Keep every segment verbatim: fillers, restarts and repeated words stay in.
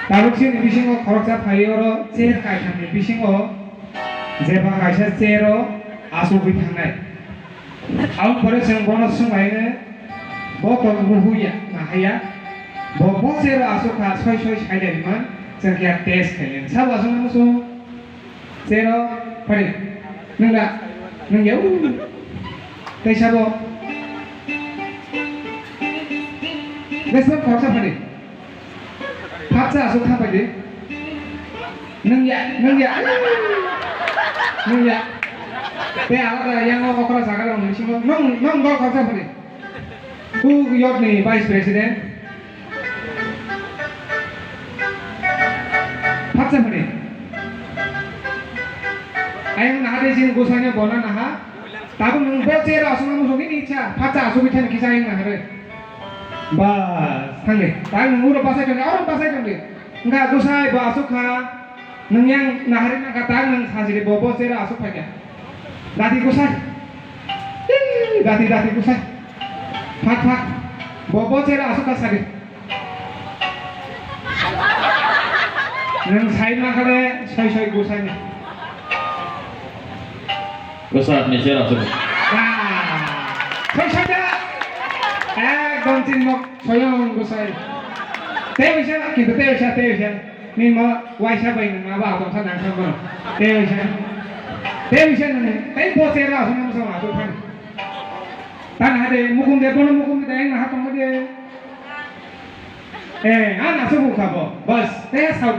Tabuk chini bisingo khoroksa phai oro chair kaithamni bisingo jeba kaisa chair o achugwi thangnai. Aboni pore chwng bono swnglaino, bo tong buhuya nahaya, bo bo chair o achukha soi soi sailaiman chwng khe test khailai. Sabo aswk nang muchung? Chair o phadi. Nwng da? Nwng ya? Tei sabo? Besok khoroksa phadi. Phatsa aswk kha phadi. Nwng ya, nwng ya. Nwng ya. Tei alada yang o okra jaga rok nwng singo. Nwng, nwng dol khoroksa phadi. Kuk York ni Vice President. Phatsa phani. Ayang naha de jin gosanya bona naha. Tabuk nwng bo chair aswk nang muchung nini icha. Phatsa aswk bithani kisa ayang naha de. Bas, thangni. Tang nwng uro basai tongdi, aro basai tongdi. Wngkha gosai bo aswk kha. Nwng yang nahari nangkha tang nwng sajiri bo bo chair aswk phaikha. Dati gosai. Ih, dati, dati gosai. Phak, phak. Bo, bo chair aswk kha sadi. Nwng sai ma khale soi soi gosai ni. Gosai ni chair aswk. Ah, soi soi da. Ekdom chinmok soyong gosai. Tei bisa, kintu tei bisa, tei bisa. Nini ma waisa bai nang abo atong sa nang sa mano. Tei waisa. Tei waisa nang. Tei bo chair aswk nang sa ma aswk thang. Tan hade mukum de bono mukum de dayang na hatong de. Eh, an aswk bukha bo. Bas, tei sa.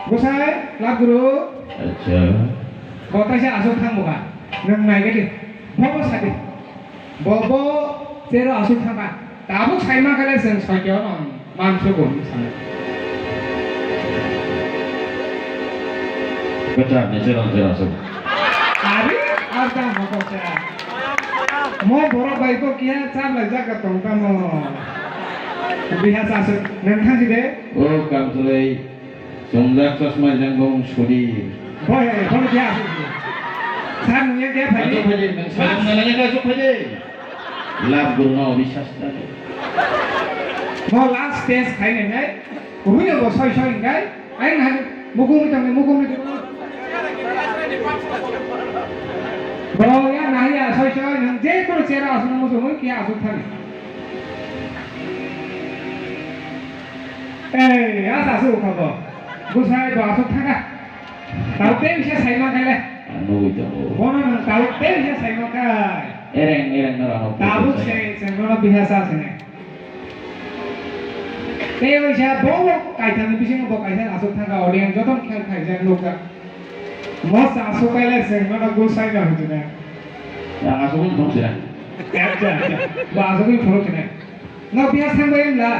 Gosai, lab guru. Acha. Bo taisa aswk thang bukha. Nang nai gede. Bo bo sadi. Bo bo chair o aswk thangkha. Tabuk saima kale chwng soi khe ono mansugo hinwi sano. Kwchar ni chair o chair aswk. Ari, arta mokok chair. Mo borok bai bo kiya char lai jaga tong tamo. Biha sa aswk. Nang thang si de. O kamchwlwi. Chwngjak chosma rijak bung sudi. Boy, bono kya asuk di? Sir, nungya kya phai? Asuk phai di, nung sir nung nalanya kya asuk phai di? Lab guru no obiswas ta. Mo last test khai nai nai. Rui no bo soi soi ngai. Ai na mukum ni tong mukum ni tong. Bo ya na ya soi soi nung je ko chera asuk nung musu kya asuk thani. Ei, asa asuk kha bo. Gusai bo asuk thaka. Tau tei se sai ma kale. Nugui tongo. Bono nang tau tei se sai ma kai. Ereng, ereng no rano. Tabuk se, se bono biha sa se ne. Tei se bo bo kaitham ni bisingo bo kaisa asuk thaka audience joto khel khai jak nukjak. Mo sa asuk kale se bono gusai no hujuna. Yang asuk ni thong sira. Acha, acha. Bo asuk ni thong sira. No biha sang bai la.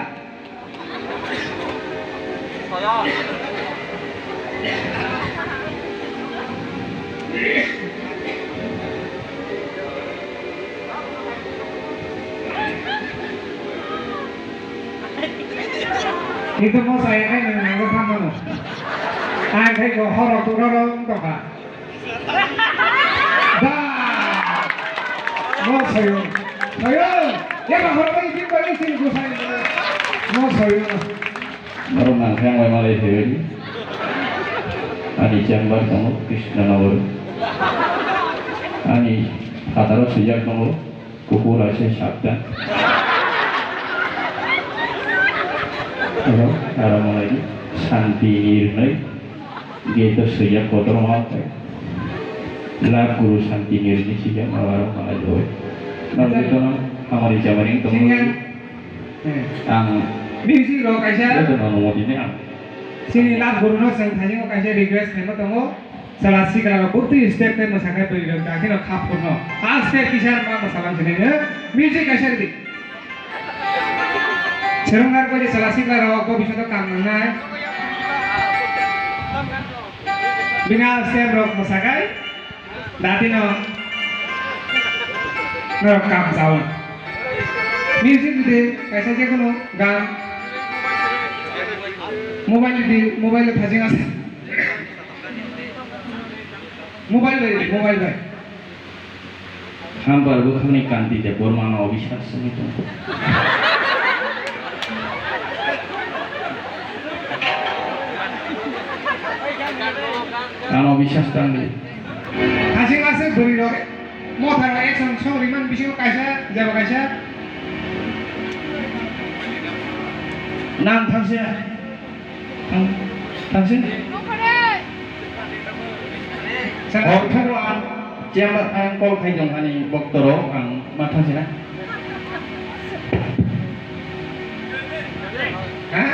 Itu mo saya kan yang nangkep sama no. Ang kayak gua horor tuh orang tuh kak. Ba! Mo soyung. Soyung! Ya ba horo bai jin bai sin gusai. Mo soyung. Oro nang thang bai malai thaibai. Ani chamber tongo Krishna Nagar. Ani phataro swijak tongo Kukur ase sabdan. Oro aro malai Shanti Nirnoi. Gate o swijak kotorma khe. Lab guru Shanti Nirnoi swijak ma aro malai joi. Nang jotono hamari chamari tongwi. Senior. Ang music rok kaisa. Jotono nungwi tini ang. Sini lab guru no chwng thani o kaisa request khaima tongo. Chwla sikla rok bwtwi step tei mwsakhe bwrwi rok dakhe no khap phurno. A step kisa ma mwsalam sinai no. Music kaisa ridi. Swrwngnar koi chwla sikla rok bo bisoto kam nangnai. Bini a step rok mwsakai. Dati no. Norok kam chawi. Music ridi kaisa je kono gan. Mobile ridi, mobile thajing asa. Mobile bai, mobile bai. Hambar bwkhakni kanti de bormano obiswas wngwi tongkho. Ano biswas tangdi. Asing asing bwrwi rok motha rok action song rimani bisingo kaisa jaba kaisa. Nang thangsi na. Thang, thangsi. Hor thoro ang chamber ang call khai jong ani bokto rok ang ma thangsi na. Ha?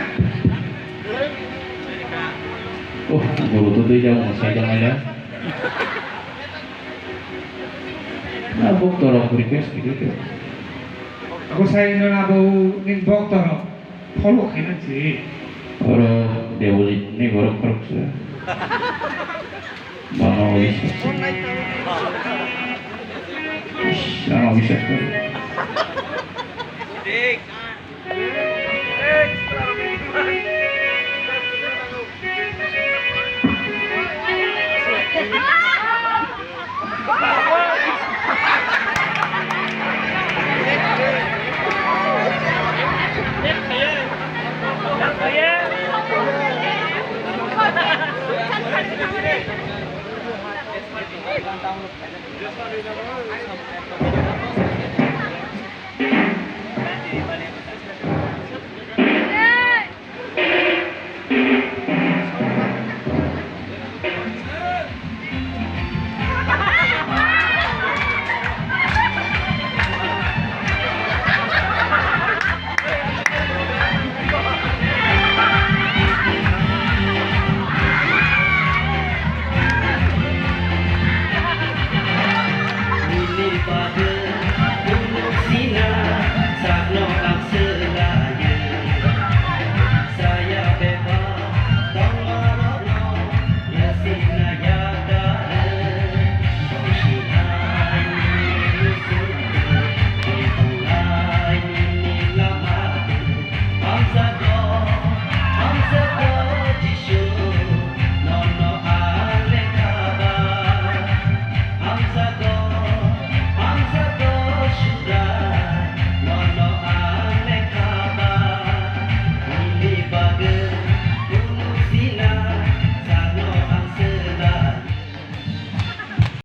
Oh, guru tu tui jao, masai jao, mai jao. Na, bokto rok request kiri tu. Ako sai no na bo ning bokto rok follow khaina si. Oro Debojit ni borok khorok se. Mano bisa. Ish, ano bisa.